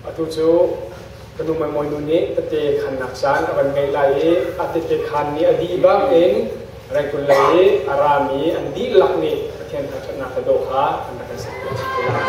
Atu cu ka nu Mawi nu nih tete khannak caan a van ngeih lai i a tete khan nih a dih bangin Rengkul lei i a rami an dihlak nih Pathian thangṭhatnak hla dawh kha an rak kan sakpiak chih te lai.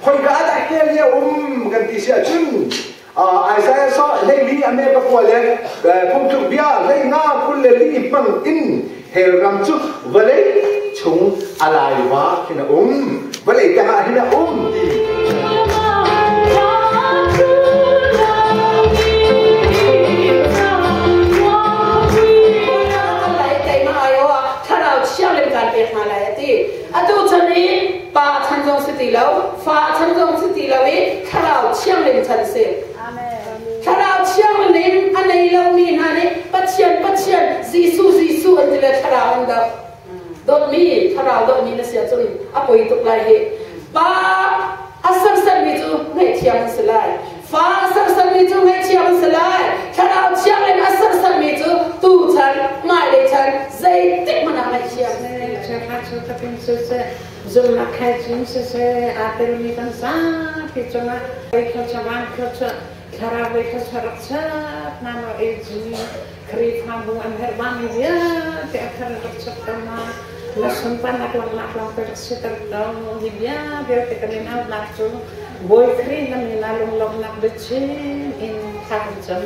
Khoika ah dah hell hi a um kan ti si ahcun Isaiah saw hleili a me pakua le phungtluk bia hleinga 24 hmang in hell ram cu vawlei chung a laiva khin a um vawlei tangah hin a um ti. Atu chan i pa chan zong si ti lo, fa chan zong si ti lo i thlarau thianghlim chan si. Thlarau thianghlim a nei lomi hna nih Pathian Pathian Jesuh Jesuh an ti le thlarau an doh. Dawtmi thlarau dawtmi na si ahcun a poi tuk lai hi. Pa a sersermi cu ngaihthiam an si lai. Fa a sersermi cu ngaihthiam an si lai. Thlarau thianghlim a sersermi cu tu chan, hmailei chan zeitik hmanh ah ngaihthiam. Zumnak khai cun siseh aa telmi kan zapi cungah thluachuah thluachuah thlarau lei thluachuah rak chap hna maw AG Khrihfabu an herh bangmi vialte a thar rak chap ko ma na sunparnak langhnak lawng te rak siter ko hi bia vialte kan in aunak cu Bawi Khrih na min ah lunglawmhnak biachin in thla kan cam.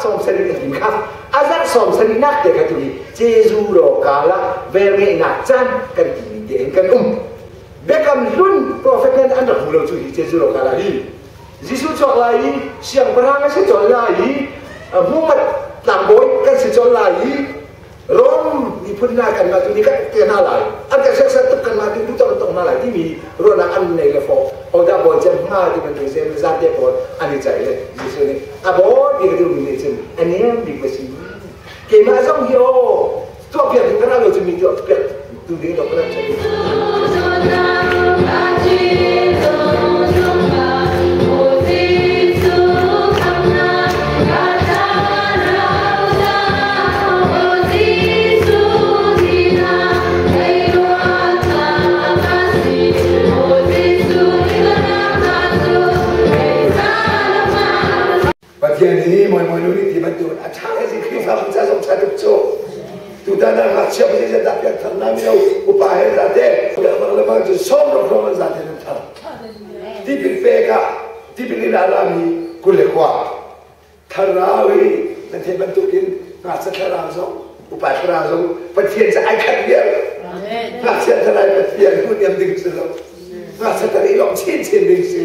30 an ti kha a zarh 70 nak te kha tu hi Jesuh ro kala velngeihnak caan kan ti mi te in kan um. Biakam hlun prophet nan an rak hmu lo cu hi Jesuh ro kala hi. Jesuh chuak lai i siangpahrang a si colh lai i mumat tlangbawi kan si colh lai i Rom miphun hna kanmah tu nih kan uk te hna lai, an kan serhsat tuk, kanmah tu duhtak tuk hna lai timi ruahnak an nei le fawh. Hodah bawi cem hnga ti bantuk sem zate pawl an i ceih le Jesuh nih a bawi bik a duhmi nih cun a niam bik va si. Keimah zong hi aw tuahpiak ding kan lo cu mi tuahpiak tu ding dok kan Pathian hi moi moi nu nih ti bantuk a ṭha le si Khrihfabu ca zong ṭha tuk cu. Tutan ah ngakchia pa nih dah piak thar na mino upa he zate bang le bang cu sawm rok rong an zate nan thar. Tipil pek ah tipil in a rami 29 thlarau hi nan theih bantukin ngakchia thlarau zong upa thlarau zong Pathian cu ai khat viar. Ngakchia thlarau Pathian hun niam ding si lo. Ngakchia thlarau i lawm chinchin ding si.